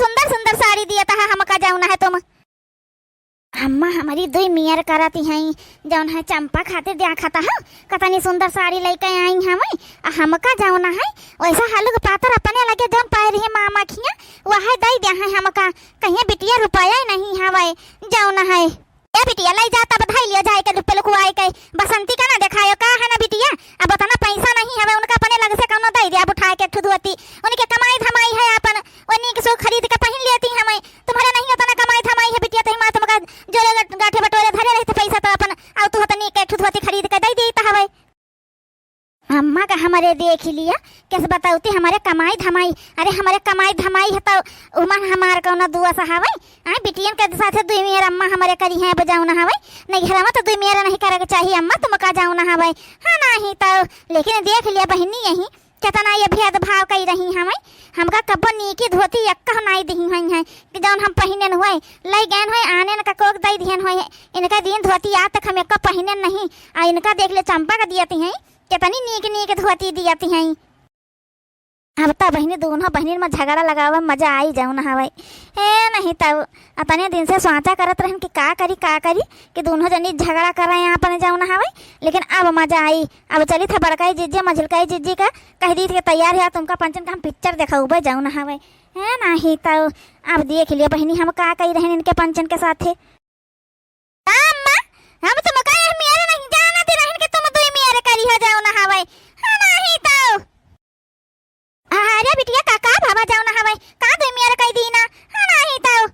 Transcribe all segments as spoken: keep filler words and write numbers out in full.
सुंदर सुंदर साड़ी दियत है हमका जौन है तुम। अम्मा हमरी दुई मेर करती हैं, जौन है चंपा खातिर द्याखत है, कतनी सुंदर साड़ी लइके आई हवै, आ हमका जौन है वैसा हलुक पातर अपने लगे जौन पाए रही मामा खिया, वह दइ द्या है हमका, कहिया बिटिया रुपया नहीं हवै जौन है। ए बिटिया, लइ जा तब धइ लियो जाए के लुप्पे लुकुआए के। बसंती का ना देखायो का है ना बिटिया, अब उतना पैसा नहीं हवे उनका, अपने लग से कौनो दइ द्या, अब उठाए के एक ठो धोती, उनके कमाई धमाई है आपन, वो नीक से खरीद के पहिन लेती हमें। तुम्हरे नहीं उतना कमाई धमाई है बिटिया, तही माँ तुमका जोरे गट-, गाठे बटोरे धरे रहते पैसा तो अपन, अउ तू तो नीक एक ठो धोती खरीद के दइ देत हवे। अम्मा का हमरे देखि लिया, कइसे बतउती हमरे कमाई धमाई। अरे हमरे कमाई धमाई है तउ उमन हमार कउनो दुआ से हवै। आय बिटियन के साथे दुइ मेर अम्मा हमरे करिहैं अब जउन हवै। नइहरवा तउ दुइ मेर नहीं करे के चाही अम्मा तुमका जउन हवै। हाँ नाहीं तउ, लेकिन देख लिया बहिनी यही केतना ये भेदभाव कइ रही हवै। हमका कब्बो नीकी धोती एक्कहु नाहीं दिही हुई हैं कि जउन हम पहिनेन हुए, लइ गएन हुए आनेन का कोक दइ दिहेन हुए। इनका दीन धोती आज तक हम एक्को पहिनेन नहीं। आ इनका देख ले चंपा का दियती हैं। केतनी नीक नीक धोती दियत हईं। अब त बहिनी, दूनों बहिनीन में झगड़ा लगावे में मजा आई जउन हवै। हे नहीं तउ, अतने दिन से सोचा करत रहन कि का करी, का करी, कि दूनों जनी झगड़ा करै आपन जउन हवै। लेकिन अब मजा आई। अब चलित है बड़काई जिज्जी, मझिलकाई जिज्जी का कहि दीत कि तैयार है, तुमका पंचन का हम पिक्चर देखउबै जउन हवै। हे नहीं तउ, अब देख लियो बहिनी, हम का कही रहन इनके पंचन के साथे। का अम्मा, हम तुमका यह मेर नहीं जानत रहन कि तुम दुइ मेर करिहो जउन हवै। हाँ, नाहीं तउ। अरे बिटिया, का, का भवा जउन हवै? का दुइ मेर कइ दीना? हाँ, नाहीं तउ।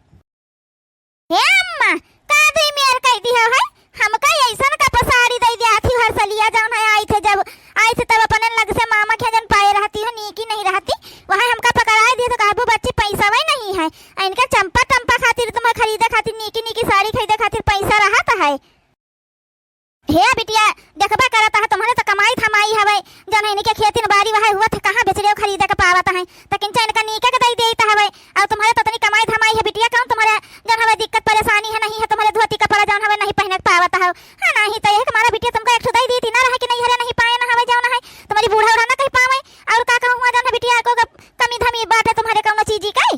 हे अम्मा, का दुइ मेर कइ दिहो है? हमका अइसन का पसारी दइ द्याथी हर सलिया जउन है, आइत है जब, आइत है तब अपने लग से मामा के जन पाए रहती हो, नीकी नहीं रहती, वहाँ हमका पकड़ाए दियो तो कहबू बच्ची पैसवै नहीं है। आ इनका चंपा टंपा खातिर, तुम्हें खरीदे खातिर, नीकी नीकी साड़ी खरीदे खातिर पैसा रहत है। हे बिटिया, देखबा करत है, तुम्हरे तो कमाई धमाई हवै, जउन है इनके खेतिन बारी वहै हुवत है, कहाँ बेचरे खरीदे के पावत है, त किंचा इनका नीके के दइ देत हवै। अउ तुम्हरे तो इतनी कमाई धमाई है बिटिया, कउन तुम्हरे जउन हवै दिक्कत परेशानी है, नहीं है तुम्हरे धोती कपड़ा जउन हवै नहीं पहिने के पावत हौ। हाँ, नाहीं तउ एक मारा बिटिया तुमका एक ठो दइ दीती ना रहे कि नइहरे नहीं पाए ना हवै जउन है, तुम्हरी बूढ़ा उढ़ा ना कहि पावै। अउर का कहूँ हुआ जउन है बिटिया, को कमी धमी बाटे तुम्हरे कउनो चीजी के?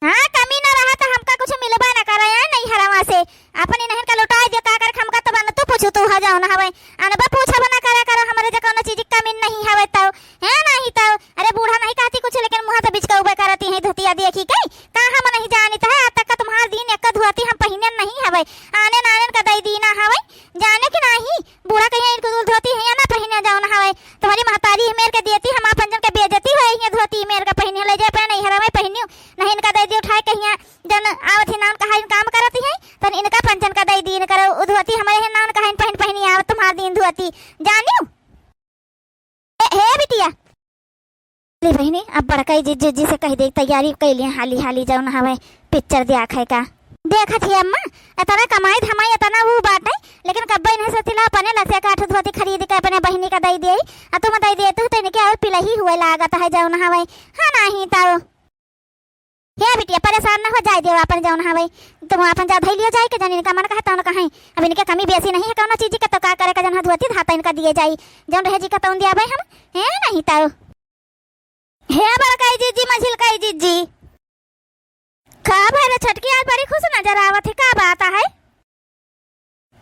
हाँ, कमी ना रहा त हमका कुछ मिलबा ना करे, आ नइहरवा से। अपनी नहिन का लुटाए दे, का करे, हमका तो बन तू पूछू तू ह जउन हवै। अनबा पूछब ना करे करो, हमरे जे कउनो चीज कमी नहीं हवै तउ। है नाहीं तउ। अरे बूढ़ा नहीं कहती कुछ, लेकिन मुँह तो बिचकउबे करती है धोतिया देखी के। का हम नहीं जानित है, आज तक का तुम्हार दीन एक धोती हम पहिनेन नहीं हवै। आनेन आनेन का दइ दीना हवै। जाने कि नाहीं, बूढ़ा कहिया इनको धोती है या ना पहिने जउन हवै। तुम्हरी महतारी मेर के दियती, हम आपन जन के बेइज्जती होए, ये धोती मेर के पहिने ले जाए, अपने नइहरवा में पहिनियो, नहीं इनका दइ दियो उठाए कहिया, जन आवत ही नाउन कहा इन काम करती है, तन इनका पंचन का दइ दी, इनकर उ धोती हमरे है नाउन कहा इन पहिन पहिनी आवत तुम्हार दीन धोती, जानियो। ए, हे बिटिया, ले बहिनी, अब बड़काई जिज्जी से कहि दे, तैयारी कइ लिया, हाली हाली जउन हवै पिक्चर द्याखै का। देखत ही अम्मा, एतना कमाई धमाई, एतना ऊ बाटै, लेकिन कब्बै नहीं सोचिला अपने लग से एक आठ धोती खरीद के अपने बहिनी का दइ देई, आ तुम दइ देतू त इनके अउर पिलही हुए लागत है जउन हवै। हाँ नाहीं तउ। हे बिटिया, परेशान ना हो, जाए दियो आपन जउन हवै, तुम आपन जा धइ लियो जाए के जउन इनका मन कहे तउन कहै। अब इनके कमी बेसी नहीं है कउनो चीज के, तो का करे का जउन है धोती धाता इनका दिए जाई, जउन रहे जी का तउन द्याबै हम। हे नहीं तउ। हे बड़काई जिज्जी, मझिलकाई जिज्जी। का भै रे छोटकी, आज बड़ी खुश नजर आवत है, का बात है?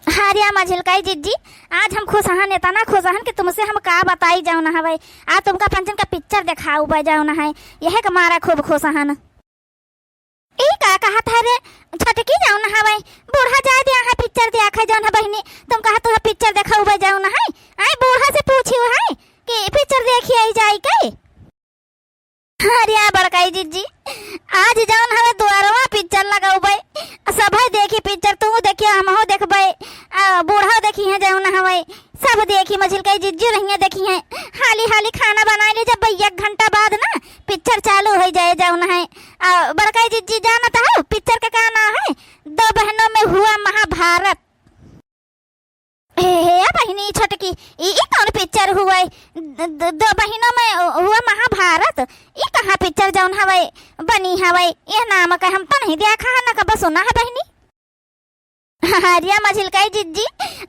अरे मझिलकाई जिज्जी, आज हम खुश हन, एतना खुश हन कि तुमसे हम का बताई जउन हवै। आज तुमका पंचन का पिक्चर देखाउबै जउन है, यह के मारा खूब खुश हन। ई का कहत है रे छोटकी जउन हवै, बूढ़ा जाए द्या है पिक्चर द्याखै जउन है बहिनी, तुम कहत हो पिक्चर देखाउबै जउन है, आय बूढ़ा से पूछियो है कि पिक्चर देखि आई जाई के? अरे बड़काई जिज्जी, आज जउन हवै दुआरवा पिक्चर लगउबै, सभै देखी पिक्चर, तू देखियो, हमहू देखबै, आ, बूढ़ा देखिहैं जउन हवै, सब देखी, मझिलकाई जिज्जी रहिए देखिहैं। हाली हाली खाना बनाए ली, जब एक घंटा बाद ना पिक्चर चालू होइ जाए जउन है। आ, बड़काई जिज्जी जानत हौ पिक्चर के का नाम है? दो बहनों में हुआ महाभारत। हे, हे बहिनी छोटकी, ई, ई कउन पिक्चर हुवै? द-, द-, दो बहिनों में हुआ महाभारत? ई कहाँ पिक्चर जउन हवै, बनी हवै? यह नाम का हम तो नहीं देखा है, न कबो सुना है बहिनी। अरे मझिलकाई जिज्जी,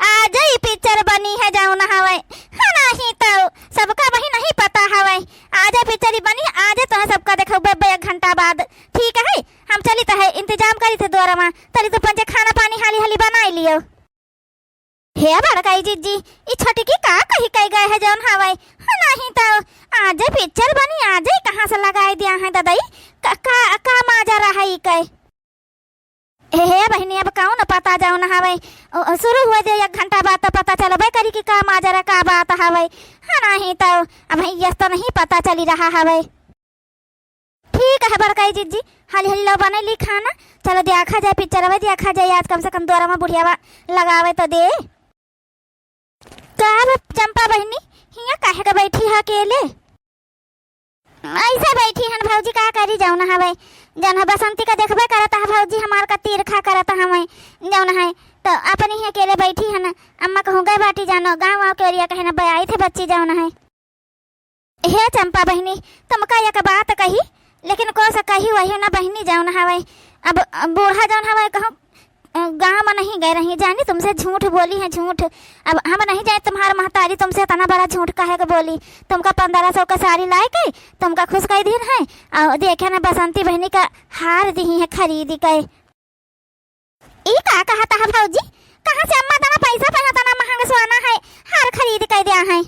आज ई पिक्चर बनी है जउन हवै। हाँ, नाहीं तउ सबका वही नहीं पता हवै। आज पिक्चर ही बनी, आज तोह सबका देखउबै एक घंटा बाद। का, का माजरा है ई कै? हे, हे बहिनी, अब कौन पता जौन हवै, ओ, ओ, शुरू हुए दे एक घंटा बाद तो पता चलबे करी कि का माजरा, का बात हवै। हाँ, नहीं तो अब यस तो नहीं पता चली रहा हवै। ठीक है बड़काई जिज्जी, हाली हाली लो बनैली खाना, चलो देखा जाए पिक्चरवा, देखा जाए आज कम से कम दुआरा में बुढ़ियावा लगावे तो दे। का बा चंपा बहिनी, हियाँ काहे के बैठी है अकेले? ऐसे बैठी हन भौजी, का करी जौन हवै, जौन है बसंती का देखबे करत है भौजी, हमार का तीरखा करत हवै जौन है, तो अपनी ही अकेले बैठी हन। अम्मा कहूँ गए बाटी जानो, गाँव वाँव के ओरिया कहे न बयाई थे बच्ची जौन है। हे चंपा बहिनी, तुमका एक बात कही, लेकिन को सा कही वही ना बहिनी जौन हवै। अब बूढ़ा जौन हवै कहूँ, अ, गाँव में नहीं गए रही, जानी तुमसे झूठ बोली है, झूठ। अब हम नहीं जाए तुम्हार महतारी तुमसे इतना बड़ा झूठ काहे के बोली। तुमका पन्द्रह सौ का साड़ी लाए के तुमका खुश कर दीन है, और देखे ना बसंती बहिनी का हार दिही है खरीद के। ई का कहत है भौजी? कहाँ से अम्मा तना पैसा पे तना महंग सोना है, हार खरीद के दिया है?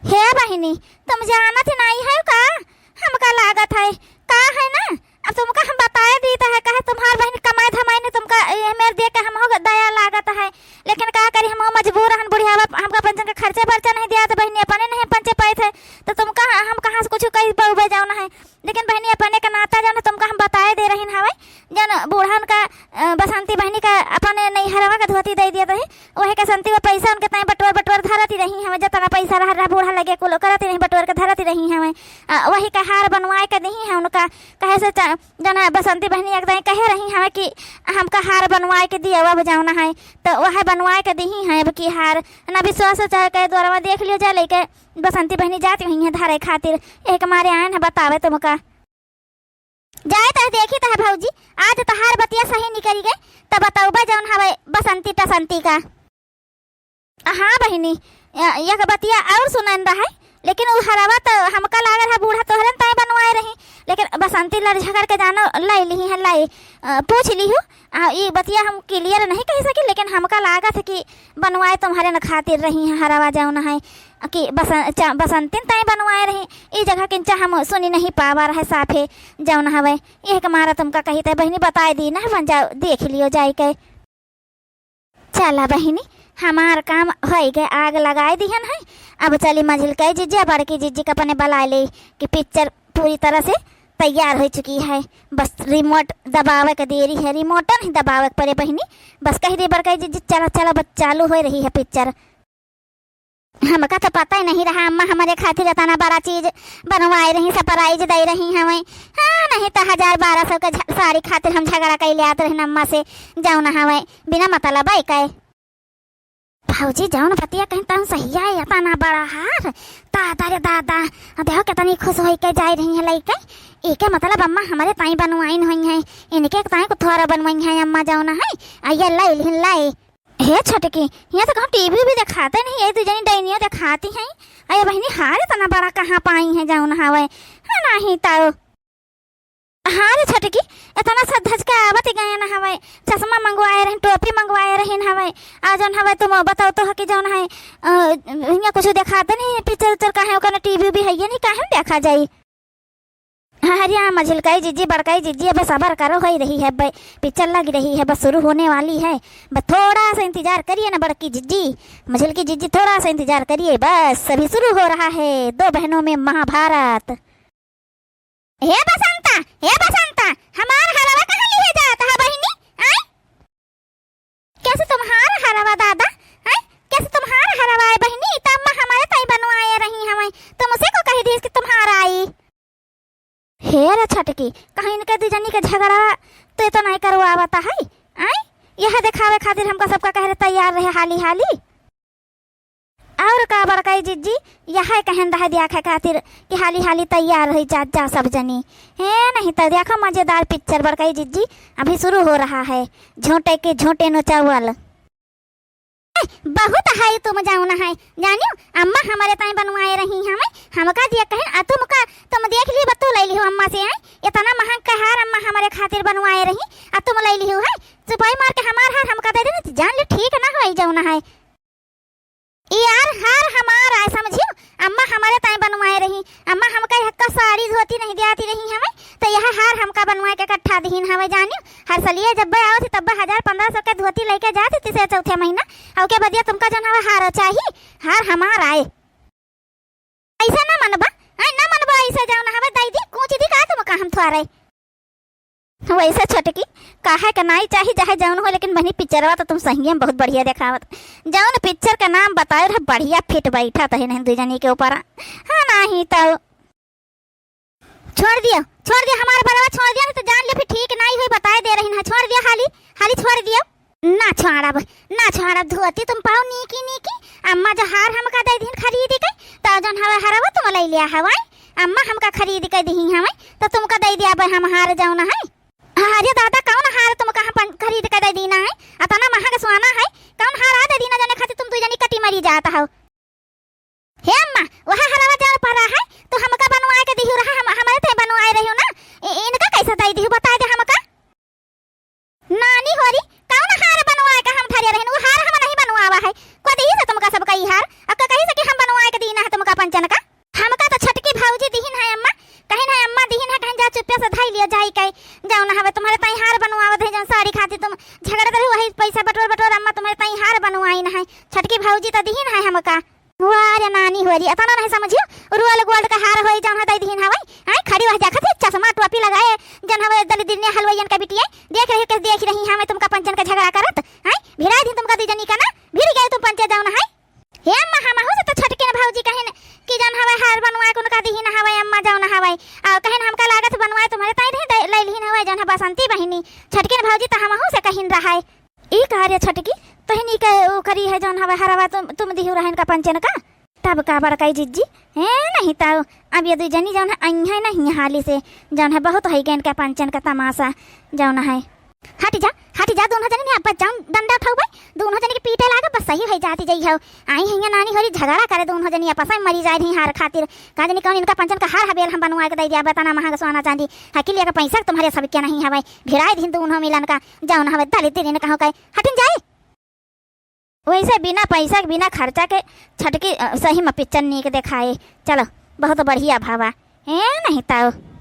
हे बहिनी, तुम जानत ही नहीं है का? हमका लागत है, का है ना, अब तुमका हम बताए दीत है, कहे तुम्हार बहिन कमाए धमाए ने तुमका ये मेर देख के हमहू दया लागत है, लेकिन का करी, हमहू मजबूर हन, बुढ़ियावा हमका पेंशन के खर्चा बर्चा नहीं दिया, तो बहिनी अपने नहीं पंचे पाए थे, तो तुमका हम कहाँ से कुछ कही बहुबे जौन है। लेकिन बहिनी, अपने का नाता जौन तुमका हम बताए दे रहीन हवै, जौन बूढ़न का, अ, बसंती बहिनी का अपने नैहरवा का धोती दे दिया रही, वही का संती वो पैसा उनके ताई बटोर बटोर धरती रही हवै, जतना पैसा रह, रह बूढ़ा लगे कुल करती रही, बटोर के धरती रही हवै। अ, वही का हार बनवाए के दीही है उनका, कहे से चा-, जौन बसंती बहिनी एक दाई कहे रही हवै कि हमका हार बनवाए के दिया, अब जौन है तो वह बनवाए के दीही है अब की हार। ना विश्वास हो चाहे कहे द्वारा देख लियो जाए, लेके बसंती बहिनी जाती हुई है धरे खातिर, एक मारे आयन है बतावे तुमका। जाए तह देखी तह भौजी, आज तहार बतिया सही निकल गए, तब बतौबा जौन हवै बसंती टसंती का। हाँ बहिनी, य-, एक बतिया और सुनन रहा है, लेकिन उ हरवा तो हमका लागल है बूढ़ा तोहरन ताई बनवाए रही, लेकिन बसंती लड़ झगड़ के जानो लाई लिही है, लाई, अ, पूछ लिहू। आ, ई बतिया हम clear नहीं कह सकी, लेकिन हमका लागत है कि बनवाए तुम्हारे न खातिर रही हैं हरवा जौन है कि बस-, चा-, बसंतिन ताई बनवाए रही। ई जगह किंचा हम सुनी नहीं पावा रहे साफे जौन हवे। यह के मारा तुमका कही थे बहिनी बताए दी ना, बन जाओ देख लियो जाए के। चला बहिनी, हमार काम होई गए, आग लगाए दिहन है। अब चली मझिलकई जिज्जी, बड़की जिज्जी के अपने बुलाए ले कि पिक्चर पूरी तरह से तैयार हो चुकी है। बस रिमोट दबावे के देरी है, रिमोट नहीं दबावे के पड़े बहिनी। बस कह दे बड़कई जिज्जी, चला चला, बस चालू हो रही है पिक्चर। हमका तो पता ही नहीं रहा अम्मा हमारे खातिर इतना बड़ा चीज बनवाए रही, surprise दे रही हमें। हाँ, नहीं तो हजार बारह सौ के झ-, साड़ी खातिर हम झगड़ा कैले आत रही अम्मा से, जौन हमें बिना मतलब है कहे। भौजी, जौन बतिया कहीं तौन सही है, इतना बड़ा हार, दादा रे दादा, देखो कितनी खुश होई के जाए रही है लइके। एके मतलब अम्मा हमारे ताई बनवाइन हुई हैं, इनके ताई को थोड़ा बनवाई हैं अम्मा जौन है, आ ये लाई लिहिन लाई। हे छोटकी, यहाँ तो कहूँ टीवी भी दिखाते नहीं, ये दू जनी डाइनियो दिखाती हैं। अरे बहिनी, हार इतना बड़ा कहाँ पाई है जौन हवे, हाँ, नहीं तो। हाँ रे छोटकी, इतना सज धज के आवत गए न हवे, चश्मा मंगवाए रही, टोपी मंगवाए रही न हवे, आ जौन हवे तुम बताओ तो कि जौन है, अ, हियाँ कुछ दिखाते नहीं, पिक्चर उच्चर का है, ओकर टीवी भी है ये नहीं, काहे न देखा जाई? हाँ, अरे हाँ, मझिलकाई जिज्जी, बड़काई जिज्जी, अबे सबर करो, हो ही रही है, अबे पिक्चर लग रही है, बस शुरू होने वाली है, बस थोड़ा सा इंतजार करिए ना बड़की जिज्जी, मझिलकी जिज्जी, थोड़ा सा इंतजार करिए, बस अभी शुरू हो रहा है दो बहनों में महाभारत। हे बसंता, हे बसंता, हमार हरवा कहाँ लिए जात है बहिनी? आय? कैसे तुम्हार हरवा दादा? आय? कैसे तुम्हार हरवा है बहिनी? ई त अम्मा हमारे ताई बनवाए रही हमें। तुमसे को कही दीस कि तुम्हारा आई। हे रे छटकी, कहीं इनके दू जनी के झगड़ा तो ये तो नहीं करवावता है? आय? यह दिखावे खातिर हमका सबका कह रहे तैयार रहे हाली हाली। और का बड़काई जिज्जी, यह कहन रह दिया खातिर कि हाली हाली तैयार रही जा, जा सब जनी। हे नहीं तो देखो मजेदार पिक्चर बड़काई जिज्जी, अभी शुरू हो रहा है। झोंटे के झोंटे नोचावल। ए, बहुत है तुम जौन है, जानियो अम्मा हमारे ताई बनवाए रही हमें, हमका दिया कहे, आ तुमका, तुम देख लियो बत्तू ले लियो अम्मा से, आए इतना महंग का हार अम्मा हमारे खातिर बनवाए रही, आ तुम ले लियो है, चुपाई मार के हमार हार हमका दे देना, जान ले ठीक ना होई जौन है। ई यार हार हमार आए, समझियो? अम्मा हमरे ताई बनवाए रही। अम्मा हमका यहका साड़ी धोती नहीं दियाती रही हमें, तो यह हार हमका बनवाए के इकट्ठा दिहिन हमें जानियो। हर सलिए जब आवत ही तब हजार पन्द्रह सौ के धोती लेके जात ही तीसरे चौथे महीना, और के बदिया तुमका जौन हवे हार चाही, हार हमार आए। ऐसे ना मनबा, आए ना मनबा, ऐसे जौन हवे दई दी, कूच दी का तुमका हम थोड़े। वैसे छोटकी, काहे के नाई चाही, चाहे जौन हो, लेकिन बहनी पिक्चरवा तो तुम सहिए में बहुत बढ़िया देखावत। जौन पिक्चर का नाम बताए रहे, बढ़िया फिट बैठा तहे नहीं दुई जनी के ऊपर। हाँ, नाही तो। छोड़ दियो, छोड़ दियो, हमार बरवा छोड़ दियो, नहीं तो जान ले फिर ठीक नाई होई, बताए दे रही ना, छोड़ दियो हाली, हाली छोड़ दियो। ना छोड़ब, ना छोड़ब धोती तुम पाओ नीकी नीकी। अम्मा जो हार हमका दे दिन खरीद के, तो जौन हवे हरवा तुम ले लिया हवाई। अम्मा हमका खरीद के दिही हमें, तो तुमका दे दिया बे हम हार जौन है। अरे दादा, कौन हार तुमका हम पन-, खरीद के दे दीना है? अतना महंग सोना है, कौन हार आ दे दीना जौने खातिर तुम दुई जनी कटी मरी जात हो? हे अम्मा, वह हरवा जौन पड़ा है, तो हमका बनवाए के दिहु रहा, हम, हमरे ते बनवाए रहियो ना। इ-, इनका कैसे दे दिहु, बताए दे हमका। नानी होरी, कौन हार बनवाए का हम धरे रहन? वो हार हम नहीं बनवावा है। को दिही से तुमका सबका ई हार? अब का कही से कि हम बनवाए के दीना है तुमका पंचन का? हमका तो छोटकी भौजी दिहिन है अम्मा, कहिन है अम्मा दिहिन है, कहिन जा चुप्पे से धई लियो जाई के, जौन हवे तुम्हरे ताई हार बनवावत है, जौन साड़ी खातिर तुम झगड़त रही, वही पैसा बटोर बटोर अम्मा तुम्हरे ताई हार बनवाइन है, छोटकी भौजी तो दिहिन है हमका। वाह रे नानी होरी, अतना नहीं समझियो, रोल गोल्ड का हार होई जौन है दई दिहिन हवे, आय खड़ी वह जाखत है चश्मा टोपी लगाए, जौन हवे दलिद्रिया हलवाइयन का बिटिया, देख रही कैसे देख रही हमें तुमका पंचन का झगड़ा करत, आय भिड़ाई दिन तुमका दुई जनी का ना, भिड़ गए तुम पंचे जौन है। हे अम्मा, हमहू से तो छोटकिन भौजी कहिन कि जौन हवे हार बनवाए के उनका दिहिन हवे अम्मा जौन हवे। आ कहिन हमका लागत बनवाए तुम्हरे ताई रही दे-, ले लिहिन हवे जौन है बसंती बहिनी। छोटकिन भौजी तो हमहू से कहिन रहा है। ई का रे छोटकी, तोहिनी के ऊ करी है जौन हवे हरवा तुम, तुम दिहु रहन का पंचन का? तब का बड़काई जिज्जी, हे नहीं तो अब ये दुई जनी जौन है अइहें नहीं हाली से, जौन है बहुत है गैन के पंचन का तमाशा जौन है। हट जा, हट जा, दोनों जनी ने अब जौन डंडा उठाऊ भाई, दोनों जनी के पीटे लागे, बस सही है जाती जई हो। आई है नानी होरी झगड़ा करे, दोनों जनी आपस में मरी जाए रही हार खातिर। का जनी कौन इनका पंचन का हार हबेल हम बनवा के दे दिया, बताना महंगा सोना चांदी। हकिलिया का पैसा तुम्हरे सब के नहीं हवे, भिड़ाई दिन दोनों मिलन का, जौन हवे दलित दिन कहूँ कहे, हटिन जाए। वैसे बिना पैसा के, बिना खर्चा के छटकी, अ, सही में पिक्चर नीक देखाए। चलो, बहुत बढ़िया भावा। ए, नहीं तो